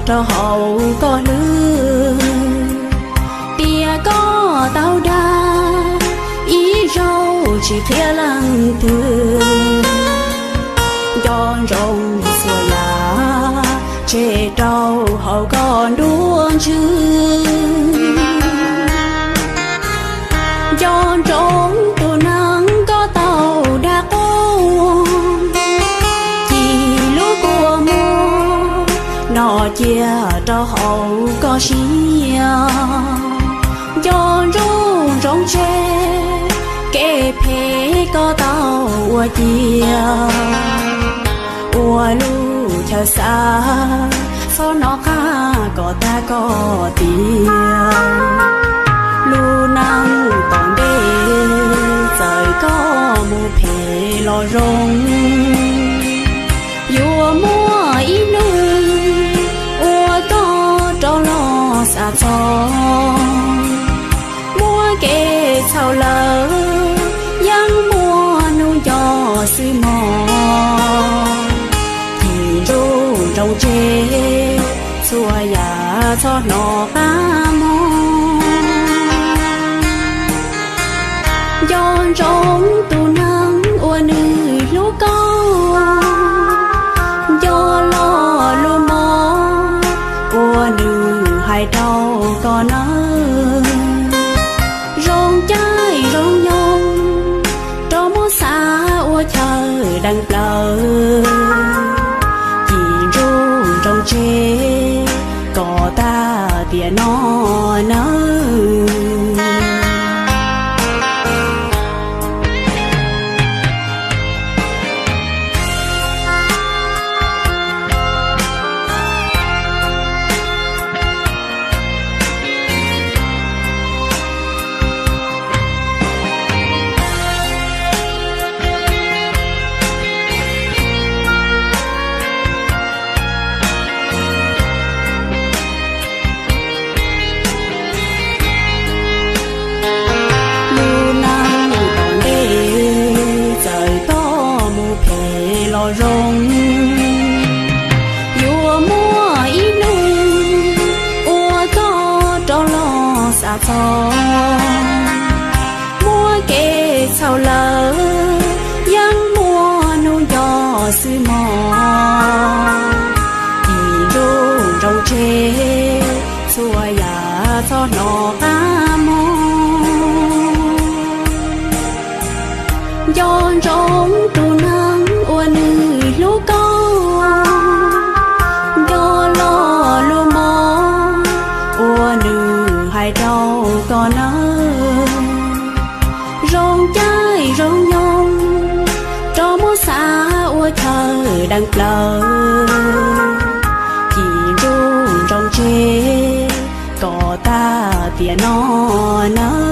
rau hauv koj hlwb, tias koj tau dag ib zaug tsis qhia leej twg. Nco ntsoov txhua yam tseg rau hauv koj nruab ntswg. Nco ntsoov tus neeg koj tau dag quaj, ci lub kua muag no cia rau hauv koj siab. Nco ntsoov ntsoov tseg kev phem koj tau ua cia, ua lub chaw xav txhob hnov qab kom tag koj tiag. Lub neej tom ntej txawm koj mus phem los zoo, yuav muaj ib hnub uas koj rov los xav txog. Muaj kev txhaum lawm yeej muaj hnub nco xwb mog. Cim ntsoov ntsoov tseg txhua yam txhob hnov qab mog. Nco ntsoov tus neeg uas nws hlub koj, nco lo lus mov uas nws hais rau koj nawb. Zoo caij zoo nyoog rov muab xav ua chaw deev plaws. Cim ntsoov ntsoov tseg kom tag tiam no nawb. Lub neej tom ntej txawm koj mus phem los zoo, yuav muaj ib hnub uas koj rov los xav txog. Muaj kev txhaum lawm yeej muaj hnub nco xwb mog. Cim ntsoov ntsoov tseg txhua yam txhob hnov qab mog. Nco ntsoov tus neeg uas nws hlub koj, nco lo lus mov uas nws hais rau koj nawb. Zoo caij zoo nyoog rov muab xav ua chaw deev plaws. Cim ntsoov ntsoov tseg kom tag tiam no nawb.